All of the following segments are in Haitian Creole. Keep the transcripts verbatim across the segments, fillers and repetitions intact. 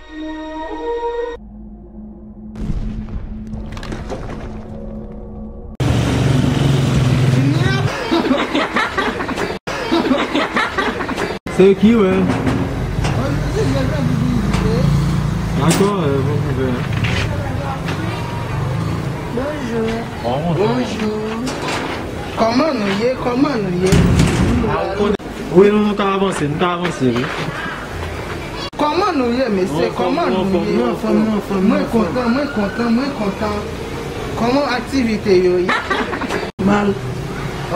Se ki, wè? Dakò, wè, bon, bon. Bonjou. Bonjou. Kòman nou ye? Kòman nou ye? Wi, nou, nou ka avanse, nou ka avanse, wi. Kòman nou ye, mesye? Kòman nou ye? Mwen kontan, mwen kontan, mwen kontan. Kòman aktivite yo ye? Mal.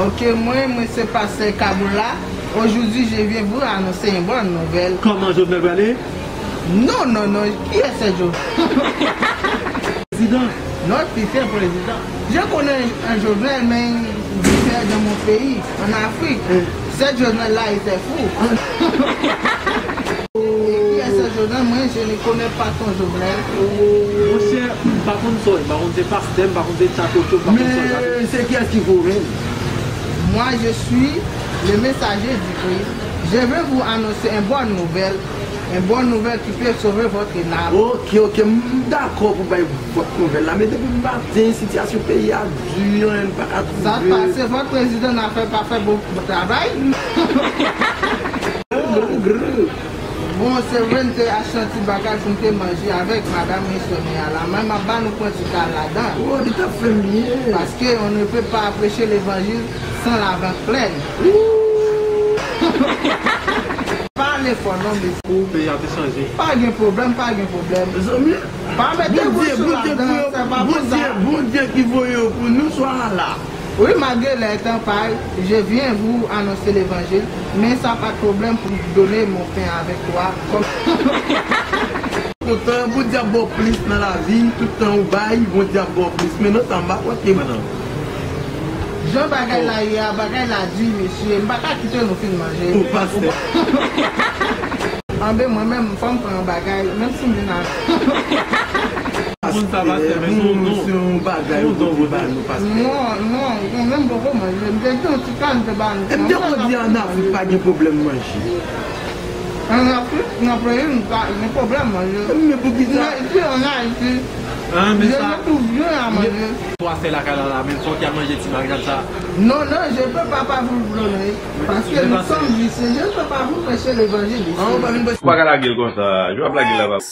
Ok, mwen, mwen se pastè Kaboula. Aujourd'hui, je viens vous annoncer une bonne nouvelle. Kòman Jovenel prale? Non, non, non. Qui est ce Jovenel? Président. Notre futur président. Je connais un Jovenel, mais il vivait dans mon pays, en Afrique. Cette Jovenel-là était fou. Et qui est ce Jovenel? Moi, je ne connais pas ton Jovenel. Monchè, m pa konn sa w ye, m pa konn se pastè, m pa konn se tchatotcho, m pa konn sa w ye. Mais c'est qui est-ce qui vous règne? Moi, je suis le messager du Christ. Je veux vous annoncer une bonne nouvelle. Une bonne nouvelle qui peut sauver votre âme. Ok, ok, m dakò pou bay vòt nouvèl la, men depi maten, sitiyasyon peyi a di, anyen n pa ka twouve. Sa pase, vòt prezidan n a fè pa fè bon, bon travay. Grr, grr. Bon, se vre, m te achte yon ti bagay pou m te manje avèk madanm e sè m yo la, men m ap ba nou pran ti kal ladan. Oh, li t ap fè m byen. Paske on ne peut pas prêcher l'évangile sans la vente pleine. Pale fò non, mesye. Pou peyi a te chanje. Pa gen pwoblèm, pa gen pwoblèm. Mezanmi, pa mete Bondye, bouch ou Bondye ladan, pou yo, se pa pou Bondye, sa. Bondye ki voye yo pou nou, swa la. Oui, malgré les tempêtes, je viens vous annoncer l'évangile, mais ça pas de problème pour donner mon pain avec toi. Comme Kontan, Bondye ap ba w plis nan lavi, tout tan ou bay, Bondye ap ba w plis. Men nan tan m pa kwè ke mwen nan. Jan bagay la ye a, bagay la di, mesye, m pa ka kite nou fin manje. Ou pastè. Anben, mwen menm, fò m pran yon bagay, menm si m vin a. Moun sa pastè, men se yon don. Se yon bagay ou pote ba nou, pastè. Non, non, mwen menm poko manje. M te gen yon ti kal, m te ba nou. E m te konn di an Afrik pa gen pwoblèm manje. An Afrik, nan peyi m, pa gen pwoblèm manje. Men poukisa? Men isi, an Ayiti, je ne trouve rien à manger. Pastè lakay la, la, men fòk y al manje ti marinad sa. Non, non, je peux pas, pas vous le donner. Parce que nous sommes ici, je ne peux pas vous prêcher l'évangile ici. Ou pa ka lage l konsa, jan w ap lage l la, papa.